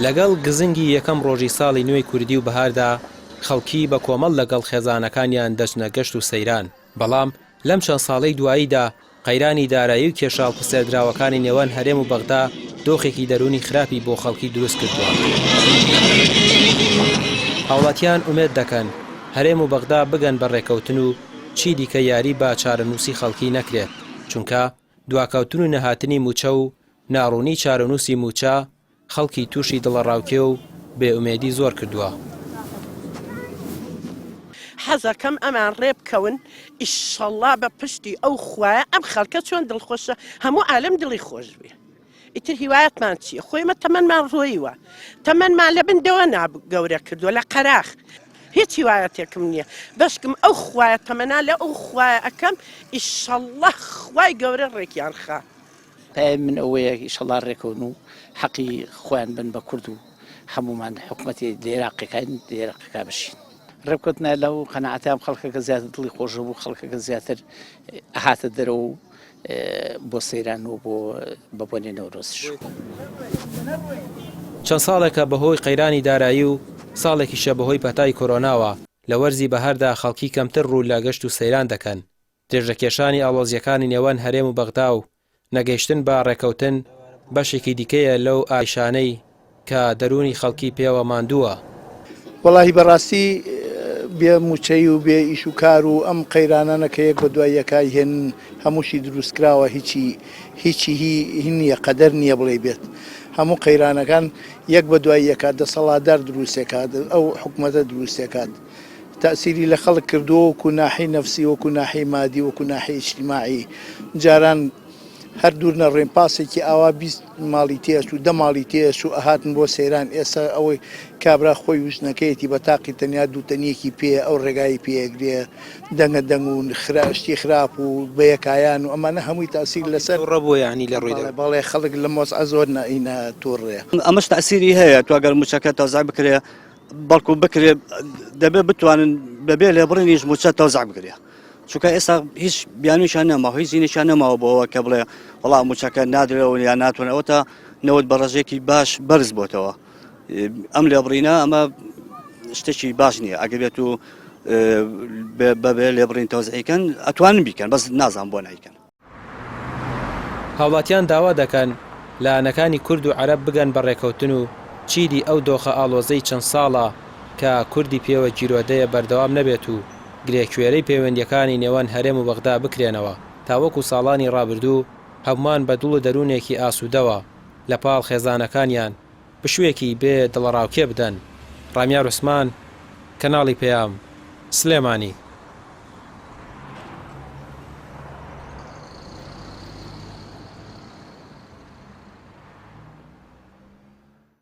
لەگەڵ گزنگی یەکەم ڕۆژی ساڵی نوێی کوردی و بەهاردا، خەڵکی بە کۆمەڵ لەگەڵ خێزانەکانیان دەچنە گەشت و سەیران، بەڵام لەم چەند ساڵەی دواییدا قەیرانی دارایی و کێشە هەڵپەسێردراوەکانی نێوان هەرێم و بەغدا دۆخێکی دەروونی خراپی بۆ خەڵکی دروست کردووە. هاوڵاتیان ئومێد دەکەن هەرێم و بەغدا بگەن بە ڕێککەوتن و چی دیکە یاری بە چارەنووسی خەڵکی نەکرێت، چونکە دواکەوتن و نەهاتنی مووچە و ناڕوونی چارەنووسی مووچە خەڵکی تووشی دڵەڕاوکێ و بێ ئومێدی زۆر کردووە. حەزەکەم ئەمان ڕێبکەون ئیشەڵا بە پشتی ئەو خوایە ئەم خەڵکە چۆن دڵخۆشە هەموو عالەم دڵی خۆش بێ ئیتر هیوایەتمان چییە خۆ ئێمە تەمەنمان ڕۆیوە تەمەنمان لە بن دەوە نا گەورە کردووە لە قەراخ هیچ هیوایەتێکم نییە بەشکم ئەو خوایە تەمەنا لە ئەو خوایە ئەکەم ئیشەڵا خوای گەورە ڕێکیان خا. پەیامی من ئەوەیە ئیشەڵا ڕێکەون و حەقی خۆیان بن بە کورد و هەموومان حکومەتی لە ئێراقەکان لە ئێراقەکە بشین. ڕێبکەوتنە لەو قەناعەتەم خەڵکەکە زیاتر دڵی خۆش بوو خەڵکەکە زیاتر ئەهاتە دەرەوە و بۆ سەیران و بۆ بە بۆنەی نەورۆزیش. چەند ساڵێکە بەهۆی قەیرانی دارایی و ساڵێکیشە بەهۆی پەتای کۆرۆناوە لە وەرزی بەهاردا خەڵکی کەمتر ڕوو لە گەشت و سەیران دەکەن، درێژەکێشانی ئاڵۆزییەکانی نێوان هەرێم و بەغدا و نەگەیشتن بە ڕێکەوتن بەشێکی دیکەیە لەو ئایشانەی کە دەروونی خەڵکی پێوە ماندووە. وەڵاهی بەڕاستی بێ موچەی و بێ ئیش و کار و ئەم قەیرانانە کە یەک بە دوای یەکا یێن هەمووشی دروست کراوە هیچی هیچی هی هی نییە قەدەر نییە بڵێی بێت هەموو قەیرانەکان یەک بە دوای یەکا دەسەڵاتدار دروستێکات ئەو حکومەتە دروستێکات تەئسیری لە خەڵک کردووە وەکو ناحی نەفسی وەکو ناحی مادی وەکو ناحی ئیجتیماعی جاران هەر دوور نەڕۆین پاسێکی ئاوا 20 ماڵی تێئەچوو دە ماڵی تێئەچوو ئەهاتن بۆ سەیران ئێستا ئەوەی کابرا خۆی و ژنەکەیەتی بە تاقی تەنیا دووتەنیەکی پێیە ئەو ڕێگای پێ ئەگرێ دەنگە دەنگ و خرا شتی خراپ و بەیەکایان و ئەمانە هەمووی تاسیر لەسەر توڕە بووە یانی لە ڕووی بەڵێ بەڵێ خەڵک لەم وەزعە زۆر نا ئینا توڕەیە. ئەمەش تەئسیری هەیە تو ئەگەر موچەکە تەوزع بکرێ بەڵکو بکرێ دەبێ بتوانن بەبێ لێبڕینیش موچە تەوزع بکرێ چونکە ئێستا هیچ بیانویشان نەماوە هیچ زینێکیان نەماوە بۆ ئەوە کە بڵێ وەڵا موچەکە نادرێەوە یان ناتوانن ئەوە تا نەوت بە ڕێژەیەکی باش بەرز بۆتەوە ئەم لێبڕینە ئەمە شتێکی باش نییە ئەگەر بێت و بەبێ لێبڕین تەوزعیکەن ئەتوانن بیکەن بەس نازان بۆ نایکەن. هاوڵاتیان داوا دەکەن لایەنەکانی کورد و عەرەب بگەن بە ڕێکەوتن و چیدی ئەو دۆخە ئاڵۆزەی چەند ساڵە کە کوردی پێوە گیرۆدەیە بەردەوام نەبێت و گرێکوێرەی پەیوەندیەکانی نێوان هەرێم و بەغدا بکرێنەوە تا وەکو ساڵانی ڕابردوو هەمووان بە دڵ و دەروونێکی ئاسوودەوە لە پاڵ خێزانەکانیان پشوویەکی بێ دڵەڕاوکێ بدەن. ڕامیار عوسمان، کەناڵی پەیام، سلێمانی.